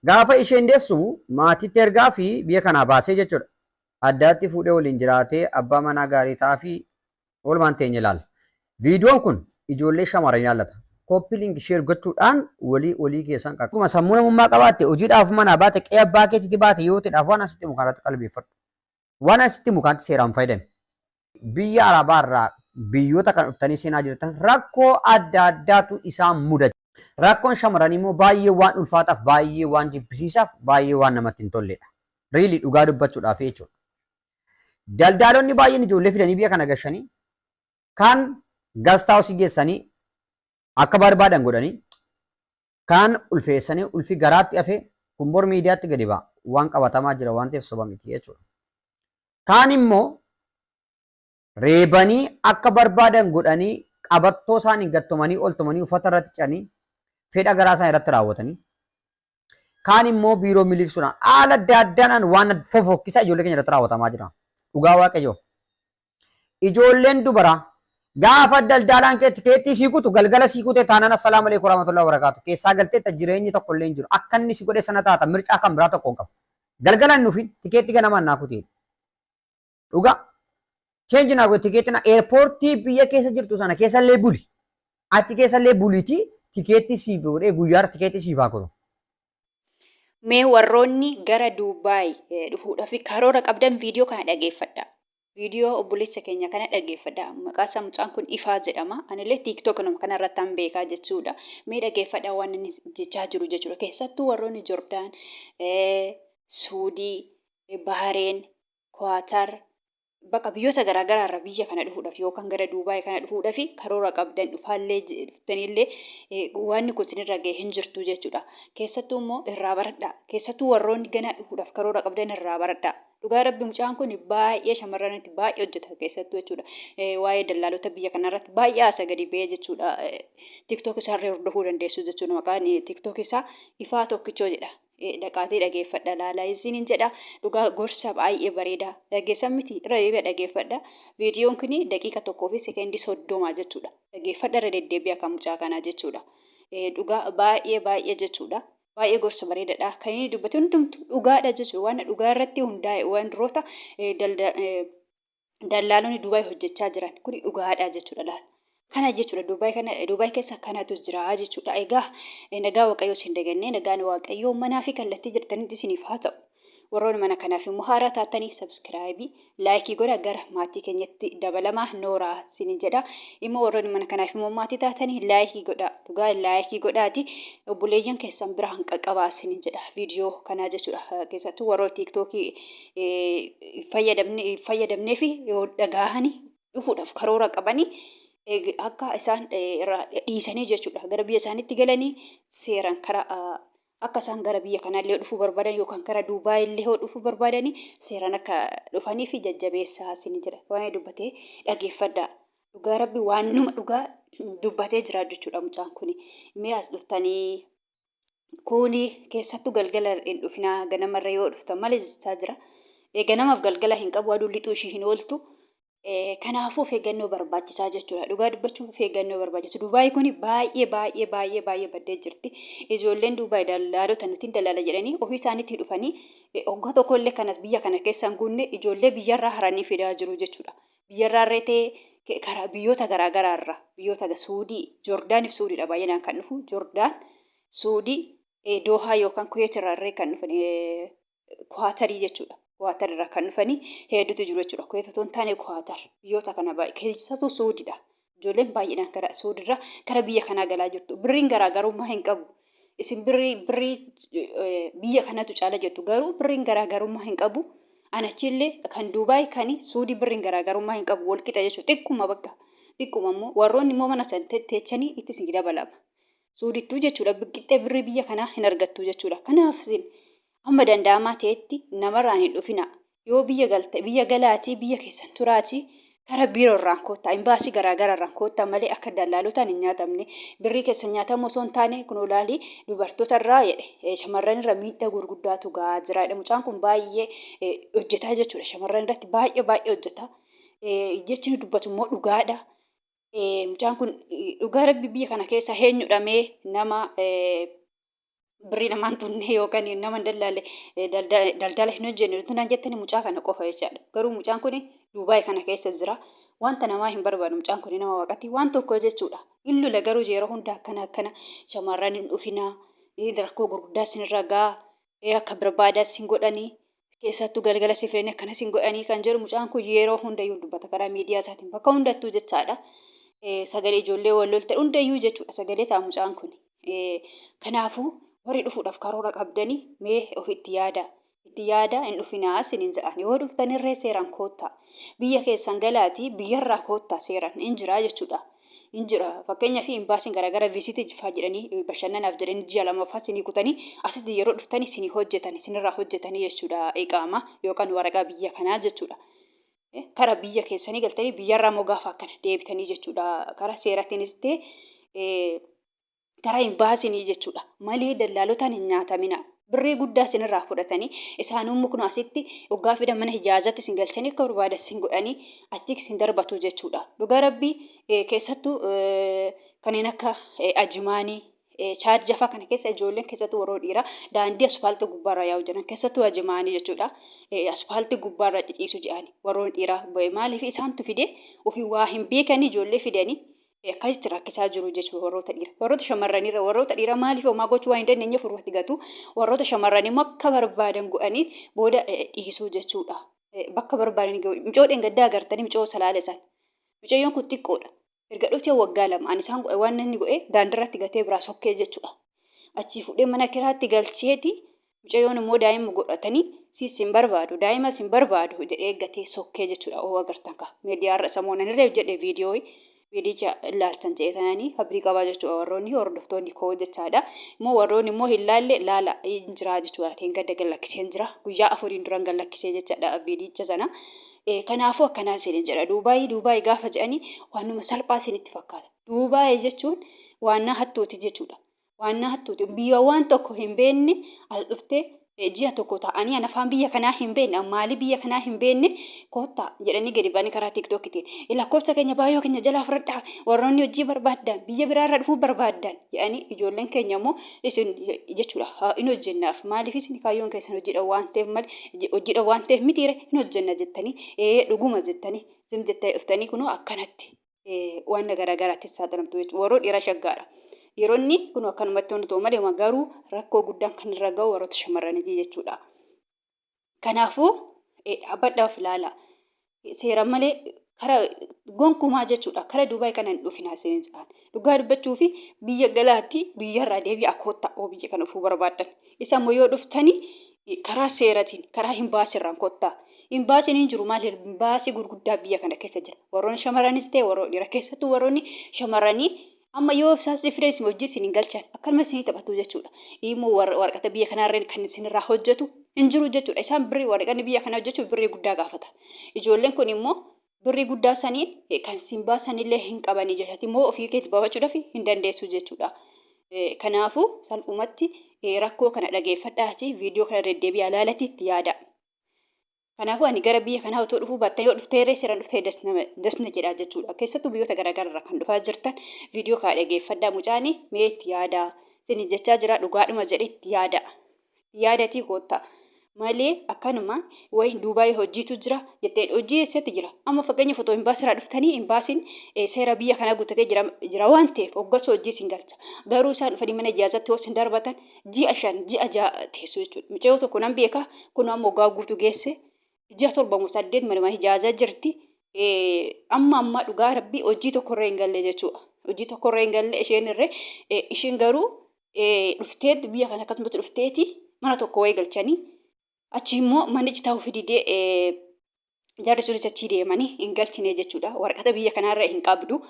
Gaafa isheen deessu maatiitti ergaa fi biyya kanaa baasee jechuudha. Addaatti fuudhee waliin jiraatee abbaa manaa gaarii ta'aa fi oolmaan teenye ilaalla. Viidiyoon kun ijoollee shamarran ilaallata. Copy link share gochuudhaan walii walii keessan qaqqaba. Akkuma sammuu namummaa qabaatte hojiidhaaf manaa baate, qe'ee abbaa keetiitti baate yoo ta'eedhaaf, waan asitti himu kanarratti qalbeeffadhu. Waan asitti himu kanatti seeraan fayyadami. Biyya Arabaa irraa biyyoota kan dhuftanii seenaa jirtan rakkoo adda addaatu isaan mudata. Rakkoon shamarranii immoo baay'ee waan ulfaataaf, baay'ee waan jibbisiisaaf, baay'ee waan namatti hin tolledha. Really, dhugaa dubbachuudhaaf jechuudha. Daldaalonni baay'een ijoollee fidanii biyya kana gashanii, kan guest house geessanii akka barbaadan godhanii, kan ulfeessanii ulfi garaatti hafe kun bor miidiyaatti gadi ba'a. Waan qabatamaa jira waan ta'eef soba miti jechuudha. Kaan immoo reebanii akka barbaadan godhanii, qabattoo isaanii gattomanii oltomanii, uffata irratti canii fedha garaa isaanii irratti raawwatanii, kaan immoo biiroo miliqsuudhaan haala adda addaadhaan waan fofokkisaa ijoollee keenya irratti raawwatamaa jira. Dhugaa Waaqayyoo. Ijoolleen dubaraa gaafa daldaalaan keetti keetti sii kutu, galgala sii kute taanaan, assalaamu alaikum warahmatullahi wabarakatuh. Keessaa galteetta, jireenyi tokko illee hin jiru. Akka inni si godhe sana taata, mircaa kan biraa tokko hin qabu. Galgala hin dhufin, tikeetti ganamaan naa kutee. Dhugaa. Change naa godhe tikeetti na airportii biyya keessa jirtu sana keessallee buli. Achi keessallee buliitii tikeetti siif godhee guyyaara tikeetti siif haa kutu. Mee warroonni gara Duubaay dhufuudhaaf karoora qabdan viidiyoo kana dhageeffadha. Viidiyoo obboleessa keenya kana dhageeffadha. Maqaa isaa mucaan kun Ifaa jedhama. Anillee TikTok nama kanarratti an beekaa jechuudha. Mee dhageeffadha waan inni jechaa jiru jechuudha. Keessattuu warroonni Jordaan, Suudii, Bahareen, Kuwaatar, bakka biyyoota garaagaraa irraa biyya kana dhufuudhaaf yookaan gara Duubaay kana dhufuudhaaf karoora qabdan, dhufaallee dhuftaniillee wanni kun isinirra ga'e hin jirtu jechuudha. Keessattuu immoo irraa baradhaa. Keessattuu warroonni ganaa dhufuudhaaf karoora qabdan irraa baradhaa. Dhugaa Rabbi, mucaan kun baay'ee shamarranitti baay'ee hojjeta keessattuu jechuudha. Waa'ee dallaalota biyya kanarratti baay'ee haasa gadi ba'ee jechuudha. TikTok isaarra hordofuu dandeessu jechuudha. Maqaan TikTok isaa Ifaa Tokkichoo jedha. Dhaqaatii dhageeffadha, laalaa isiniin jedha. Dhugaa gorsa baay'ee bareedaa dhageessan miti, irra deebi'a dhageeffadha. Viidiyoon kun daqiiqa 1 fi sekendii 30 jechuudha. Dhageeffadha, irra deddeebi'a kan mucaa kanaa jechuudha. Dhugaa baay'ee baay'ee jechuudha, baay'ee gorsa bareedaadha. Kan inni dubbate hundumtu dhugaadha jechuudha. Waan dhugaa irratti hundaa'e, wantoota dallaalonni Dubaay hojjechaa jiran kun dhugaadha jechuudha laala. Kana jechuudha, Dubaay kana, Dubaay keessa kanatu jira jechuudha. Egaa nagaa Waaqayyoo isin dagannee, nagaan Waaqayyoo manaa fi kallattii jirtanitti isiniif haa ta'u. Warroonni mana kanaaf immoo haaraa taatanii subscribe, like godha, gara maatii keenyatti dabalamaa nooraa isiniin jedha. Immoo warroonni mana kanaaf immoo maatii taatanii like godha. Dhugaa like godhaati obboleeyyan keessan bira hanqaqabaa isiniin jedha viidiyoo kanaa jechuudha. Keessattuu warroota TikTokii fayyadamnee fi yoo dhagahanii dhufuudhaaf karoora qabanii akka isaan irraa dhiisanii jechuudha. Gara biyya isaaniitti galanii seeraan karaa akka isaan gara biyya kanaallee dhufuu barbaadan yookaan gara Duubaay illee yoo dhufuu barbaadanii seeraan akka dhufanii fi jajjabeessaa isin jedha. Waan dubbatee dhageeffadhaa. Dhugaa Rabbi, waan numa dhugaa dubbatee jira jechuudha mucaan kuni. Mee as dhuftanii kuni keessattuu galgala hin dhufinaa, ganamarra yoo dhuftan malee jechaa jira. Ganamaaf galgala hin qabu, aduun lixuu ishii hin ooltu. Kanaafuu of eeggannoo barbaachisaa jechuudha. Dhugaa dubbachuuf of eeggannoo barbaachisu. Dubaay kun baay'ee baay'ee baay'ee baay'ee baddee jirti. Ijoolleen Dubaay dallaalota nuti dallaala jedhanii ofii isaaniitti dhufanii waggaa tokko illee kanas biyya kana keessa hin guunne ijoollee biyyarraa haranii fidaa jiru jechuudha. Biyyarraa illee ta'ee karaa biyyoota garaagaraa irraa, biyyoota Suudii, Joordaaniif Suudiidha baay'inaan kan dhufu. Joordaan, Suudii, Doohaa yookaan Kuweet irraa illee kan dhufan, Kuwaatarii jechuudha. Kuwaatar irraa kan dhufanii hedduutu jiru jechuudha. Kuweet otoo hin taane Kuwaatar, biyyoota kana baay'ee keessattuu Suudiidha. Ijoolleen baay'inaan gara Suudiirraa gara biyya kanaa galaa jirtu. Birriin garaagarummaa hin qabu. Isin birrii biyya kanatu caala jettu, garuu birriin garaagarummaa hin qabu. Anachillee kan Duubaay kan Suudii birriin garaagarummaa hin qabu, wal qixa jechuudha. Xiqquma bakka xiqquma immoo warroonni immoo mana san teechanii itti isin dabalama. Suudittuu jechuudha, qixxee birrii biyya kanaa hin argattu jechuudha. Kanaaf isin amma danda'amaa ta'etti namarraan hin dhufina. Yoo biyya galte biyya galaatii, biyya keessan turaatii karaa biiroo irraan koottaa, imbaasii garaagaraa irraan koottaa malee akka dallaalotaan hin nyaatamne, birrii keessan nyaatamu osoo hin taane. Kun olaalii dubartoota irraa jedhe, shamarran irra miidhaa gurguddaatu gahaa jira jedhe. Mucaan kun baay'ee hojjetaa jechuudha. Shamarran irratti baay'ee baay'ee hojjeta. Jechi inni dubbatu immoo dhugaadha. Mucaan kun dhugaa Rabbi, biyya kana keessa eenyudha mee nama Birrii namaan tunne yookaan nama hin dallaalle, daldala hin hojjenne nuti naan jettani mucaa kana qofa jechaadha. Garuu mucaan kun Duubaay kana keessa jira. Wanta namaa hin barbaadu mucaan kun nama waaqati waan tokko jechuudha. In lola garuu yeroo hunda akkana akkana shamarran hin dhufinaa, rakkoo gurguddaa isinirra ga'a, akka barbaadaa isin godhanii, keessattuu galgala si fidanii akkana isin godhanii kan jedhu mucaan kun yeroo hundayyuu dubbata karaa miidiyaa isaatiin bakka hundattuu jechaadha. Sagalee ijoollee wal lolte hundayyuu jechuudha sagalee ta'a mucaan kun. Kanaafuu warri dhufuudhaaf karoora qabdanii mee ofitti yaada. Itti yaada, hin dhufinaa isiniin jedhaan. Yoo dhuftanirree seeraan koottaa. Biyya keessan galaatii biyyarraa koottaa, seeraan hin jiraa jechuudha. Hin jira. Fakkeenyaaf imbaasiin garaagaraa viisitii faa jedhanii, bashannanaaf jedhanii ji'a lamaffaa isinii kutanii asitti yeroo dhuftanii isinii hojjetan, isinirraa hojjetanii jechuudha, iqaama yookaan waraqaa biyya kanaa jechuudha. Kara biyya keessanii galtanii biyyarraa immoo gaafa akkana deebitanii jechuudha. Karaa seeratiinis ta'e karaa hin baasinii jechuudha. Malee dallaalotaan hin nyaatamina. Birrii guddaa isinirraa fudhatanii isaanummoo kun asitti waggaa fidan mana ijaazatti isin galchanii akka barbaadan isin godhanii achi isin darbatu jechuudha. Dhugaa rabbii, keessattuu kanneen akka Ajimaanii, Chaarjafaa kana keessa ijoolleen, keessattuu warra dhiiraa, daandii asfaaltii gubbaarra yaa'u jiran, keessattuu Ajimaanii jechuudha. Asfaaltii gubbaarra ciciisu jedhani warroonni dhiiraa. Maaliif isaantu fide, ofii waa hin beekanii ijoollee fidanii akkasitti rakkisaa jiru jechuudha warroota dhiira. Warroota shamarraniirra warroota dhiiraa maaliif homaa gochuu waan hin dandeenyeef irratti gatu. Warroota shamarranii immoo akka barbaadan godhanii booda dhiisuu jechuudha. Bakka barbaadan gahu. Mucoo dheengaddaa agartanii, mucoo salaale san. Mucayyoon kun xiqqoodha. Erga dhuftee waggaa 2 ani isaan godhe waan inni godhe daandiirratti gatee biraa sokkee jechuudha. Achii fuudhee mana kiraatti galcheeti, mucayyoon immoo daa'ima godhatanii siis hin barbaadu, daa'ima sin barbaadu jedhee gatee sokkee jechuudha. Oo, agartan kaa miidiyaarra samoon irra hojjedhe viidiyoo viidicha ilaaltan jedhee tananii abdii qabaa jechuudha, warroonni hordoftoonni koo jechaadha. Immoo warroonni immoo hin laalle laala, hin jiraa jechuudha. Gadda gallakkisee jira. Guyyaa 4n duran gallakkisee jechaadha viidicha sana. Kanaafuu akkanaa isin jedha. Duubaayii Duubaayii gaafa jedhanii waanuma salphaa isinitti fakkaata. Duubaayii jechuun waannaa hattuuti jechuudha. Waannaa hattuuti. Biyya waan tokko hin beekne as dhuftee ji'a tokko ta'anii an afaan biyya kanaa hin beekne, maalii biyya kanaa hin beekne, koottaa jedhanii gadi ba'anii karaa tiiktookitiin lakkoofsa keenya baay'oo keenya jalaa fudhadhaa, warroonni hojii barbaaddan, biyya biraarra dhufuu barbaaddan jedhanii, ijoolleen keenya immoo isin jechuudha hin hojjennaaf, maaliif isin kaayyoon keessan hojiidha waan ta'eef malee hojiidha waan ta'eef mitiire, hin hojjenna jettanii, ee dhuguma jettanii zim jettanii dhuftanii kunoo akkanatti waan garaagaraatti saaxilamtu jechuudha. Warroon dhiiraa shaggaadha. Dhiironni kun akkanumatti wanti ta'u malee garuu rakkoo guddaan kan irra gahu warroota shamarraniiti jechuudha. Kanaafuu dhaabbadhaa of ilaala. Seera malee kara gonkumaa jechuudha. Kara Dubaay kana hin dhufinaa isin jedhaan. Dhugaa dubbachuu fi biyya galaatti biyyarraa deebi'aa koottaa oo biyya kana dhufuu barbaaddan. Isa immoo yoo dhuftanii karaa seeratiin karaa hin baasirraan koottaa. Imbaasiin hin jiru, maali, imbaasii gurguddaa biyya kana keessa jira. Warroonni shamarranis ta'e warroonni dhiira, keessattuu warroonni shamarranii amma yoo isaan si fidan isin hojii isin hin galchan, akkanuma isinii taphatu jechuudha. Immoo waraqata biyya kanarra kan isinirraa hojjetu hin jiru jechuudha. Isaan birrii waraqanni biyya kana hojjechuuf birrii guddaa gaafata. Ijoolleen kun immoo birrii guddaa saniin kan isin baasanillee hin qabanii jechuudha. Immoo ofii keetti baafachuudhaaf hin dandeessu jechuudha. Kanaafuu salphumatti rakkoo kana dhageeffadhaati, viidiyoo kana deddeebi'aa ilaalatii itti yaada. Kanaafuu ani gara biyya kanaa otoo dhufuu baattee, yoo dhuftee irree seeraan dhuftee dasna jedhaa jechuudha. Keessattuu biyyoota garaagaraa irraa kan dhufaa jirtan viidiyoo kana dhageeffadhaa, mucaani mee itti yaadaa isin jechaa jira, dhugaadhuma jedhee itti yaada. Yaadatii koottaa. Malee akkanuma wayi Duubaayii hojiitu jira jettee, hojii eessatti jira? Amma fakkeenya otoo imbaasiirraa dhuftanii, imbaasiin seera biyya kanaa guuttatee jira jira waan ta'eef hoggas hojii isin galcha. Garuu isaan dhufanii mana ijaazatti yoo isin darbatan ji'a 5, ji'a 6 teessu jechuudha. Mucayyoo tokko nan beeka, kun amma waggaa guutuu geesse, ji'a 7 moo 8 manuma ijaazaa jirti. Amma ammaa dhugaa rabbii hojii tokkorra hin galle jechuudha. Hojii tokkorra hin galle isheen irree, isheen garuu dhufteet biyya kana akkasumatti dhufteeti mana tokko wayii galchanii achi immoo manichi ta'uu fididee jarri sunis achii deemanii hin galchine jechuudha. Waraqata biyya kanaarra hin qabdu.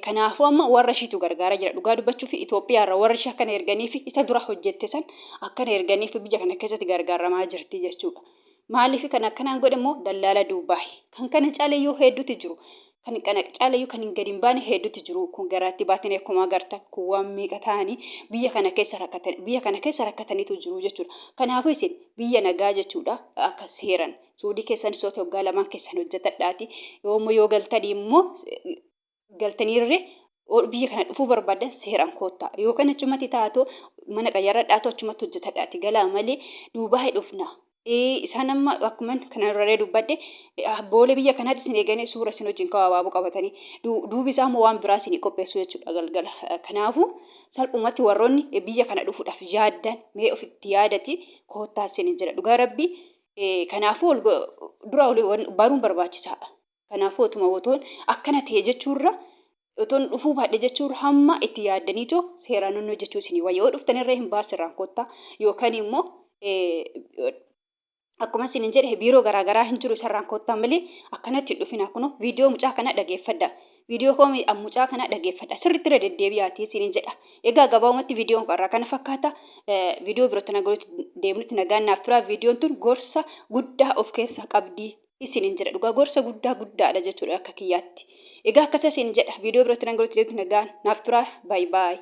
Kanaafuu amma warra ishiitu gargaaraa jira. Dhugaa dubbachuu fi Itoophiyaarra warra ishee akkana erganii fi isa dura hojjette san akkana erganii fi biyya kana keessatti gargaaramaa jirti jechuudha. Maaliif kan akkanaan godhe immoo dallaala Duubaay. Kan kana caalayyuu hedduutu jiru. Kan kana caalayyuu kan hin gadi hin baane hedduutu jiru. Kun garaatti baatanii akkuma agartan kun waan meeqa ta'anii biyya kana keessa rakkatan, biyya kana keessa rakkataniitu jiru jechuudha. Kanaafuu isin biyya nagaa jechuudha akka seeran. Suudii keessan soota waggaa lamaan keessan hojjetadhaati. Yoommoo yoo galtanii immoo galtaniirree Biyya kana dhufuu barbaadan seeraan koottaa. Yookaan achumatti taatoo mana qayyaradhaatoo achumatti hojjetadhaati galaa malee Duubaay dhufna. Isaan amma akkuma kana irraree dubbadhe boolee biyya kanaatti isin eeganii suura isin wajjin ka'u abaaboo qabatanii duubi isaa immoo waan biraa isin qopheessu jechuudha galgala. Kanaafuu salphumatti warroonni biyya kana dhufuudhaaf yaaddan mee ofitti yaadati koottaa isin jedha dhugaa rabbii. Kanaafuu dura baruun barbaachisaadha. Kanaafuu otuma otoon akkana ta'e jechuurra otoon dhufuu baadhe jechuurra hamma itti yaaddaniitoo seeraan nunnu jechuu isinii wayya. Yoo dhuftanirree hin baasirraan kottaa yookaan immoo akkuma isinin jedhe biiroo garaagaraa hin jiru isarraan kottaa malee akkanatti hin dhufina kunoo viidiyoo mucaa kana dhageeffadha. Viidiyoo koo mucaa kana dhageeffadha. Sirriitti irra deddeebi'aatii isinin jedha. Egaa gabaabumatti viidiyoon kun irraa kana fakkaata. Viidiyoo birootti nagaan deemnutti nagaan naaf tura. Viidiyoon tun gorsa guddaa of keessaa qabdi. Isinin jedha dhugaa gorsa guddaa guddaadha jechuudha akka kiyyaatti. Egaa akkasa isin jedha viidiyoo birootti nagaan deemnutti nagaan naaf tura. Baay baay.